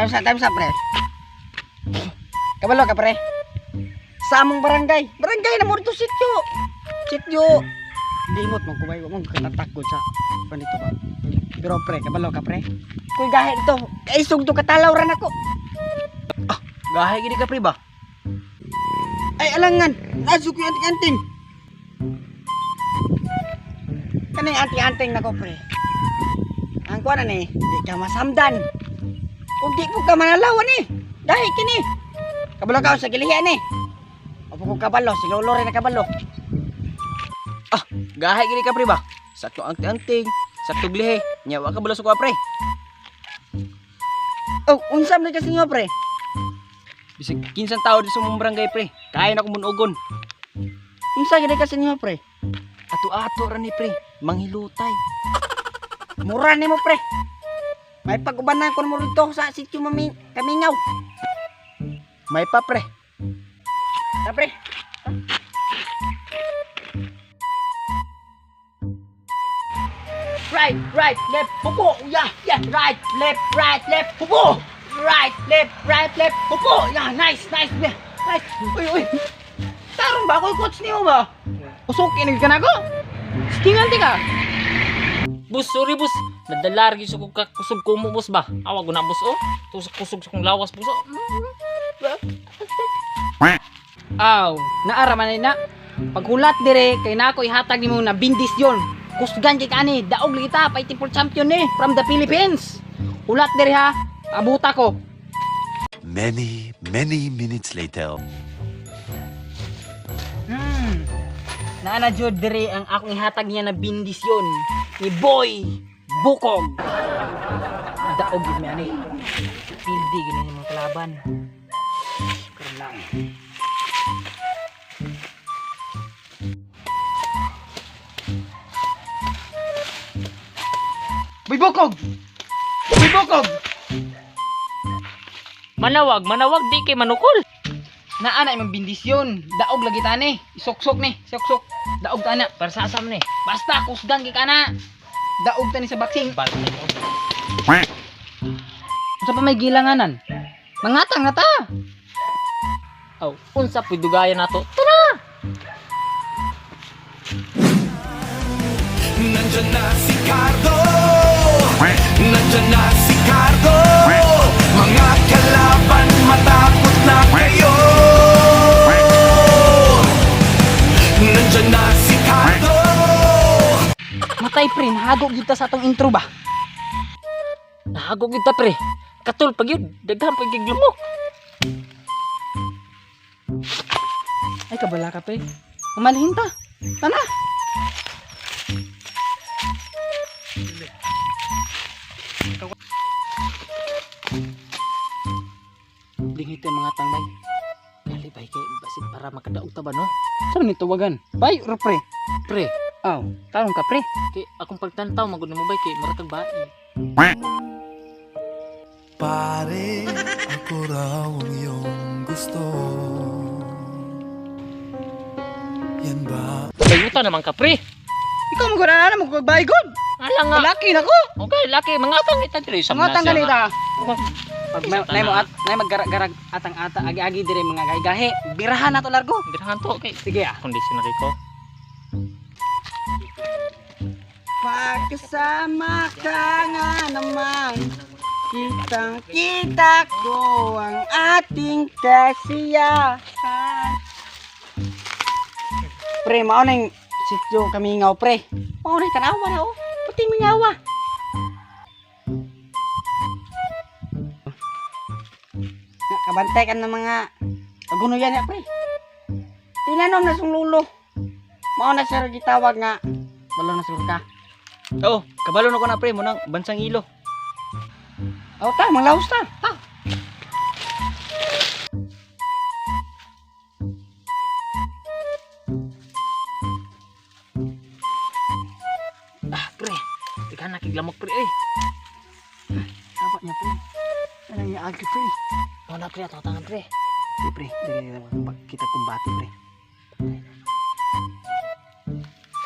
Time's up, time's up, pre. Kabalo ka, pre. Sa among barangay. Barangay na mo dito sityo. Sityo. Limot mo kubay mo katatakod sa panito ba. Pero pre, kabalo ka, pre. Kuy gahe dito. Kaisog to katalaw ra nako. Ah, gahe gini ka, pre, ba? Ay alangan, naso ko yung anting-anting. Kaning anting-anting nako, pre. Ang kuha na ni, di ka masamdan. Ug di po ka manalawan eh. Dahil kini. Kabalo ka sa gilihan eh. Opo ko kabalo, si Lolo rin nakabalo. Ah, gahe gini ka, pre, ba? Sakto anting-anting, sakto glihe. Nya wa ka balo sa kuha, pre. Oh, unsa man kasi nyo, pre? Bisag kinsang tao di sa mong barangay, pre. Kaya na ko munugon. Unsa gid kasi nyo, pre? Ato-ato ra ni, pre. Manghilutay. Mura nimo, pre. May pag-ubanan ko mo rito sa sityo mami kamingaw. May pa, pre. Ta, pre. Right, right, left, pupo. Yeah, yeah, right, left, right, left, pupo. Right, left, right, left, pupo. Yeah, nice, nice, yeah, nice. Uy, uy. Tarong ba ako coach niyo ba? Usok inig ka na ko. Stingan ti ka. Bus, sorry bus. Nadalar gyud sa kong kusog kumo, bus, ba. Awa ko na, bus, oh. Tusok kusog sa kong lawas, bus, oh. Aw, naara man na. Paghulat dire kay nako ihatag nimo na bindisyon. Kusgan kay kani, daog lagi ta, fighting for champion ni from the Philippines. Hulat dire ha. Abuta ko. Many, many minutes later. Naa na jud dire ang akong ihatag niya na bindisyon ni Boy Bukog. Daog gid mi ani. Pildi gid ni mga kalaban. Karon lang. Boy Bukog! Boy Bukog! Manawag, manawag di kay manukol. Naa na imong bindisyon. Daog lagi ta ni. Isuksok ni, suksok. Daog ta na. Para sa asam ni. Basta kusgan kay kana. Daog ta ni sa boxing. Unsa pa may gilanganan? Mangatang na ta. Aw, unsa puy dugayan nato? Tara! Nandyan na si Cardo. Nandyan na si Cardo. Mga kalaban, matakot na kayo. Nandyan na si Cardo. Matay pre, nahago gyud ta sa atong intro ba? Nahagog gyud ta, pre. Katul pag yun, daghan pag giglumok. Ay kabala ka pre. Umalhin ta. Tana. Lingit yung mga tangbay. Dali bay kay basig para makadaog ta ba, no? Saan ni tuwagan? Bay or pre? Pre, Aw, tarong ka, pre. kay akong pagtantaw magud mo bay kay mura kag bai. Pare, ako raw ang iyong gusto. Yan ba? Bayuta naman ka, pre. Ikaw mo gud mo kag baygon. Ala nga. Laki na ko. Okay, laki mangatang ita diri sa Mga tanggal ita. Pag may, Isa nay mo tanan. at nay maggarag-garag atang ata agi-agi dire mga gahi-gahi. Birahan na to largo. Birahan to, okay. Sige ah. Kondisyon na kay ko. Pagkasama ka nga naman, kitang kita ko ang ating kasiyahan. Pre, mao na yung sityo kamingaw, pre. Mao na yung tanawa na, oh. Pati mingawa. Na, kabantay ka ng mga agunoyan ya, pre. Tinanom na sung lulo. Mao na sir gitawag nga. Balo na sur ka. Oh, kabalo na ko na, pre, mo nang bansang ilo. Oh, ta, manglaos ta. Ta. Ah, pre. Daghan na kiglamok, pre, eh. Dapat niya, pre. Anong niya agi, pre? Mo na, pre, atang tangan, pre. Di, pre. Dili na kita kumbati, pre.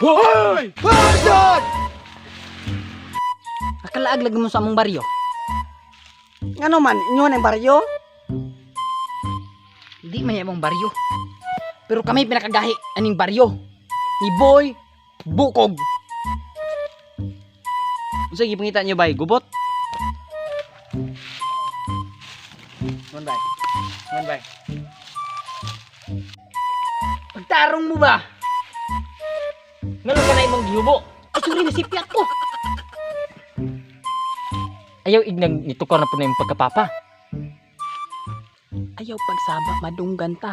Hoy! Akalaag lagi mo sa among baryo. Ngano man, inyo na yung baryo? Di man imong baryo. Pero kami pinakagahi aning baryo. Ni Boy Bukog. Unsa gipangita niyo bay? Gubot? Mon bay. Mon bay. Pagtarong mo ba? Ngano ka na imong gihubo? Ay, sorry, nasipyat ko. Ayaw ignag nitukar na po na imong pagkapapa. Ayaw pagsaba, madunggan ta.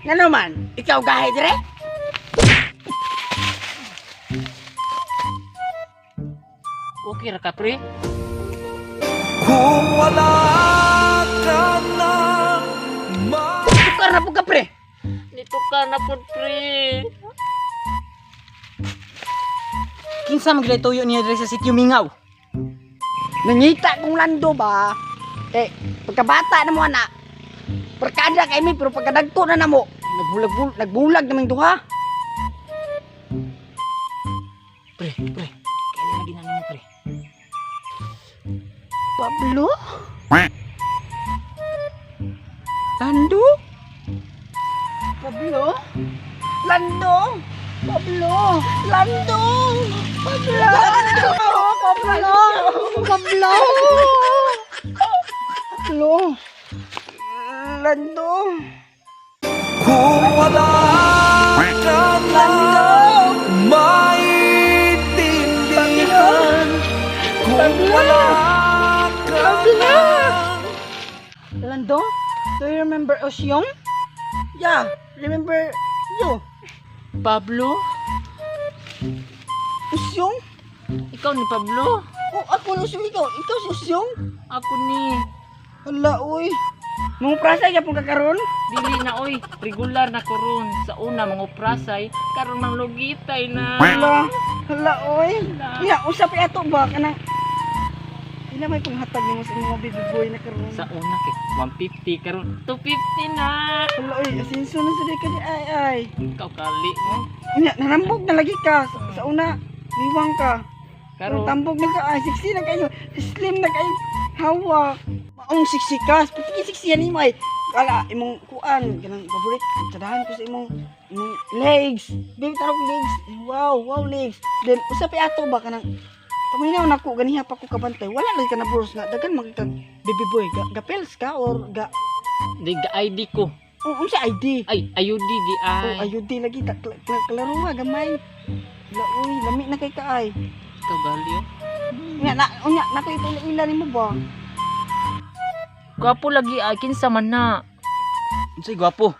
Ngano man, ikaw gahi dire? Okay ra ka, pre. Kung wala ka nang Tukar na po ka, pre. Nitukar na po, pre. Kinsa magilay tuyo niya diri sa sitio Mingaw? Nangita kong lando ba? Eh, pagkabata na mo ana. Perkada kay mi pero pagkadagko na namo, nagbulag nagbulag naming duha. Pre, pre. Kailan lagi na nimo, pre? Pablo? Lando? Pablo? Lando? Pablo? Lando? Pablo? Pablo? Pablo? Pablo? Lando? Kung wala ka nang maintindihan. Kung wala ka nang Lando, do you remember Osyong? Yeah, remember you? Pablo? Usyong? Ikaw ni Pablo? Oh, ako ni Usyong ikaw. Ikaw si Usyong? Ako ni. Hala, uy. Mga prasa ka pong kakaroon? Dili na oy, regular na koron. Sa una mga oprasay, karon mang lugitay na. Hala, hala, oy. Nga, usap ato ba? Kanang, ila may panghatag nimo sa mga baby boy na karon. Sa una kay 150 karon 250 na. Hala, oy, asinso na sa di ka di ay ay. Ikaw kali mo. Nya, nanambog na lagi ka. Sa una, niwang ka. Karon Karon tambog na ka, ay, sexy na kayo. Slim na kayo. Hawak. Maong sexy ka. Pati sexy yan mo ay. Kala, imong kuan, kanang favorite. Tadahan ko sa imong legs. Baby, tarong legs. Wow, wow, legs. Then, usap ato ba kanang paminaw na ko ganiha pa ko kabantay. Wala lagi ka na boros nga dagan makita baby boy ga, gapels ka or ga di ga ID ko. oh, unsa ID? Ay, ayudi di Oh, ay. ayudi lagi ta klaro nga gamay. La uy, lami na kay kaay. Ikaw gali oh. Nga na unya na ko ipila nimo ba? Gwapo lagi ay kinsa man na. Unsay gwapo?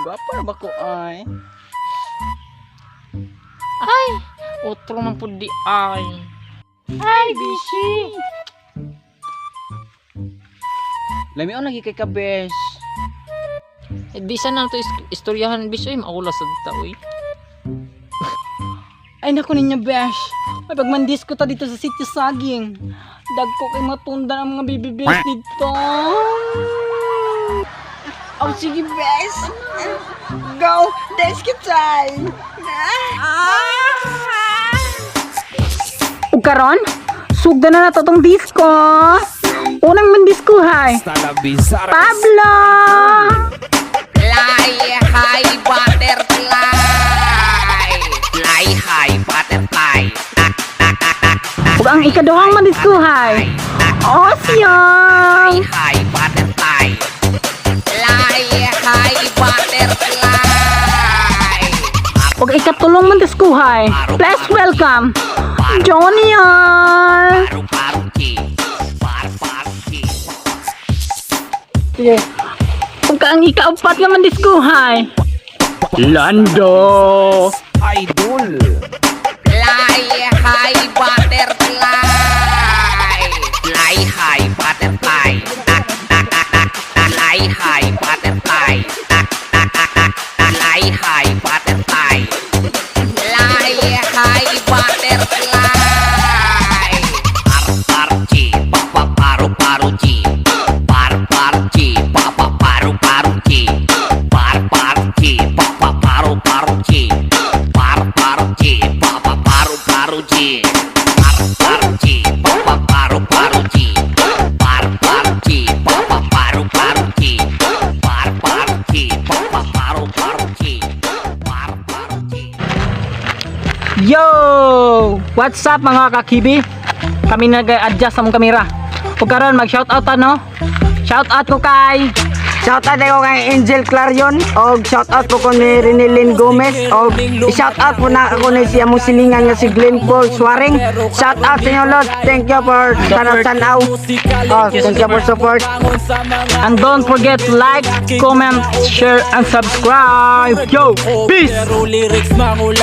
Gwapo ra ba ko ay? Ay, otro man pud di ay. Ay, bishi. Lamion lagi kay ka bes. Eh, di sana to istoryahan bis oy, maula sa ta oy. Ay nako ninyo, besh. May pagmandisco ta dito sa Sitio Saging. Dagko kay matunda ang mga baby besh dito. Oh, sige, bes. Go, dance ka time. Ug karon, sugda na nato tong disco. Unang mandisco hay. Pablo! Fly high butterfly. Fly high butterfly. Tak, tak, tak, tak, tak. Ug ang ikaduhang mandisco hay. Osyong! Fly high butterfly. Fly high butterfly. Ug ikatulong mandisco hay. Please welcome Junior! Paru paru ki. Par par ki. Sige. Ug ang ikaapat nga mandisco hay. Lando! Fly high butterfly. Fly high butterfly. Tak tak tak tak. Tak. Fly high butterfly. Tak tak tak tak. Tak. Fly high butterfly. Fly high butterfly. Par par chi pa pa paru paru chi. Par par chi pa pa paru paru chi. Par par chi pa pa paru paru chi. Par par chi pa pa paru paru chi. Par par chi. What's up, mga kakibi? Kami nag-adjust sa mong kamera. Ug karon mag shoutout ano? Shoutout ko kay Shout out ko kay Angel Clarion og shout out po ko ni Renelyn Gomez og shout out po na ako ni siya mong silingan nga si Glenn Paul Suaring. Shout out sa inyo, Lord. Thank you for tanaw-tanaw. Oh, thank you for support. And don't forget to like, comment, share and subscribe. Yo, peace. Pero lyrics mangula.